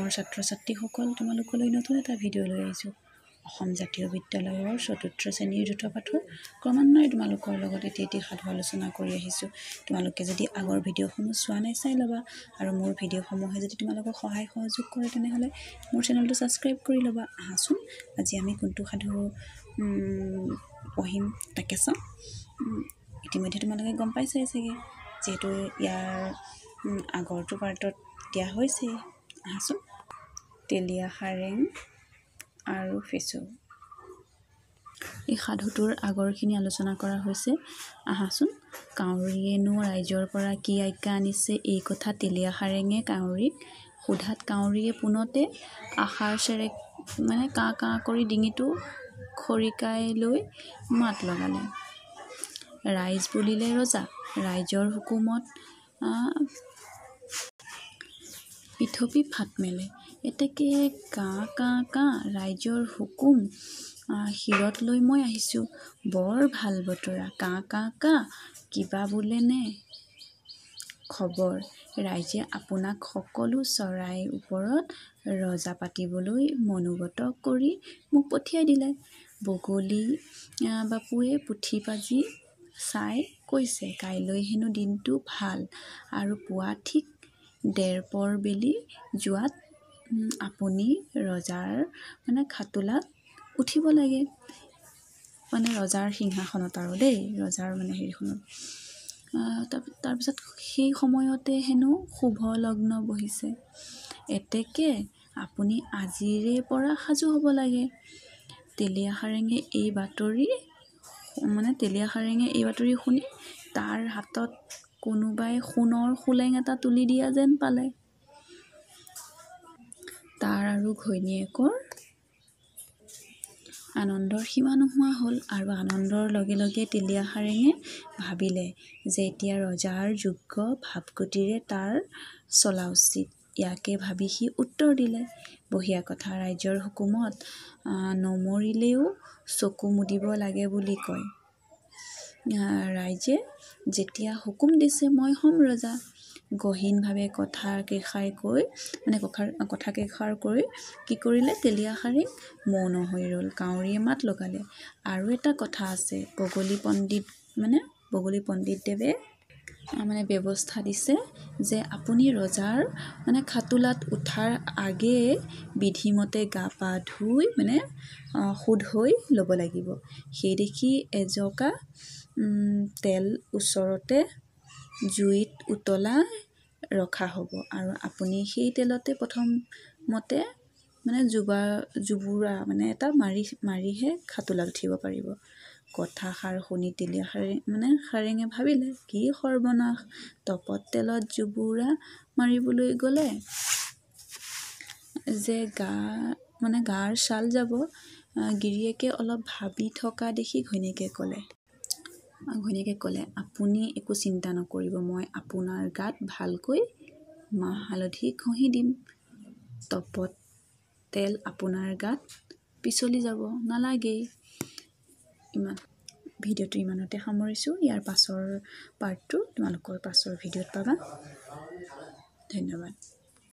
মৰমৰ ছাত্ৰ-ছাত্ৰীসকল, তোমালোকলৈ নতুন এটা ভিডিঅ' লৈ আহিছোঁ। অসম জাতীয় বিদ্যালয়ৰ চতুৰ্থ শ্ৰেণীৰ দ্ৰুতপাঠৰ ক্ৰমান্বয়ে তোমালোকৰ লগত এটি এটি সাধু আলোচনা কৰি আহিছোঁ। তোমালোকে যদি আগৰ ভিডিঅ'সমূহ চোৱা নাই, চাই ল'বা আৰু মোৰ ভিডিঅ'সমূহে যদি তোমালোকক সহায় সহযোগ কৰে, তেনেহ'লে মোৰ চেনেলটো ছাবস্ক্ৰাইব কৰি ল'বা। আহাচোন, আজি আমি কোনটো সাধু পঢ়িম তাকে চাওঁ। ইতিমধ্যে তোমালোকে গম পাইছাই চাগে, যিহেতু ইয়াৰ আগৰটো পাৰ্টত দিয়া হৈছে। আহাচোন, তেলীয়া সাৰেং আৰু ফেঁচু। এই সাধুটোৰ আগৰখিনি আলোচনা কৰা হৈছে। আহাচোন, কাউৰীয়েনো ৰাইজৰ পৰা কি আজ্ঞা আনিছে এই কথা তেলীয়া সাৰেঙে কাউৰীক সোধাত কাউৰীয়ে পোনতে আষাৰ চেৰেক মানে কাঁ কাঁ কৰি ডিঙিটো খৰিকাই লৈ মাত লগালে। ৰাইজ বুলিলে ৰজা, ৰাইজৰ হুকুমত পৃথৱী ফাট মেলে। এতেকে কাঁ কাঁ কাঁ, ৰাইজৰ হুকুম শিৰত লৈ মই আহিছোঁ। বৰ ভাল বতৰা। কাঁ কাঁ কাঁ, কিবা বোলে নে খবৰ, ৰাইজে আপোনাক সকলো চৰাইৰ ওপৰত ৰজা পাতিবলৈ মনোগত কৰি মোক পঠিয়াই দিলে। বগলী বাপুৱে পুথি-পাঁজি চাই কৈছে, কাইলৈ হেনো দিনটো ভাল আৰু পুৱা ঠিক ডেৰপৰ বেলি যোৱাত আপুনি ৰজাৰ মানে খাটোলাত উঠিব লাগে, মানে ৰজাৰ সিংহাসনত আৰু দেই, ৰজাৰ মানে হেৰিখনত। তাৰপিছত সেই সময়তে হেনো শুভ লগ্ন বহিছে, এতেকে আপুনি আজিৰে পৰা সাজু হ'ব লাগে। তেলীয়া সাৰেঙে এই বাতৰি মানে তেলীয়া সাৰেঙে এই বাতৰি শুনি তাৰ হাতত কোনোবাই সোণৰ সোলেং এটা তুলি দিয়া যেন পালে। তাৰ আৰু ঘৈণীয়েকৰ আনন্দৰ সীমা নোহোৱা হ'ল আৰু আনন্দৰ লগে লগে তেলীয়া সাৰেঙে ভাবিলে যে এতিয়া ৰজাৰ যোগ্য ভাৱগতিৰে তাৰ চলা উচিত। ইয়াকে ভাবি সি উত্তৰ দিলে, বঢ়িয়া কথা, ৰাইজৰ হুকুমত নমৰিলেও চকু মুদিব লাগে বুলি কয়। ৰাইজে যেতিয়া হুকুম দিছে মই হ'ম ৰজা। গহীনভাৱে কথা কেইষাৰ কৈ মানে কথা কেইষাৰ কৈ কি কৰিলে, তেলীয়া সাৰেং মৌন হৈ ৰ'ল। কাউৰীয়ে মাত লগালে, আৰু এটা কথা আছে, বগলী পণ্ডিতদেৱে মানে ব্যৱস্থা দিছে যে আপুনি ৰজাৰ মানে খাটোলাত উঠাৰ আগেয়ে বিধিমতে গা পা ধুই মানে শুদ্ধ হৈ ল'ব লাগিব। সেই দেখি এজকা তেল ওচৰতে জুইত উতলাই ৰখা হ'ব আৰু আপুনি সেই তেলতে প্ৰথমতে মানে জুবুৰা মানে এটা মাৰিহে খাটোলাত উঠিব পাৰিব। কথাষাৰ শুনি তেলীয়া সাৰেঙে ভাবিলে, কি সৰ্বনাশ, তপত তেলত জুবুৰা মাৰিবলৈ গ'লে যে গাৰ ছাল যাব। গিৰিয়েকে অলপ ভাবি থকা দেখি ঘৈণীয়েকে ক'লে, আপুনি একো চিন্তা নকৰিব, মই আপোনাৰ গাত ভালকৈ মাহ হালধি ঘঁহি দিম, তপত তেল আপোনাৰ গাত পিছলি যাব নালাগেই। ইমান ভিডিঅ'টো ইমানতে সামৰিছোঁ। ইয়াৰ পাছৰ পাৰ্টটো তোমালোকৰ পাছৰ ভিডিঅ'ত পাবা। ধন্যবাদ।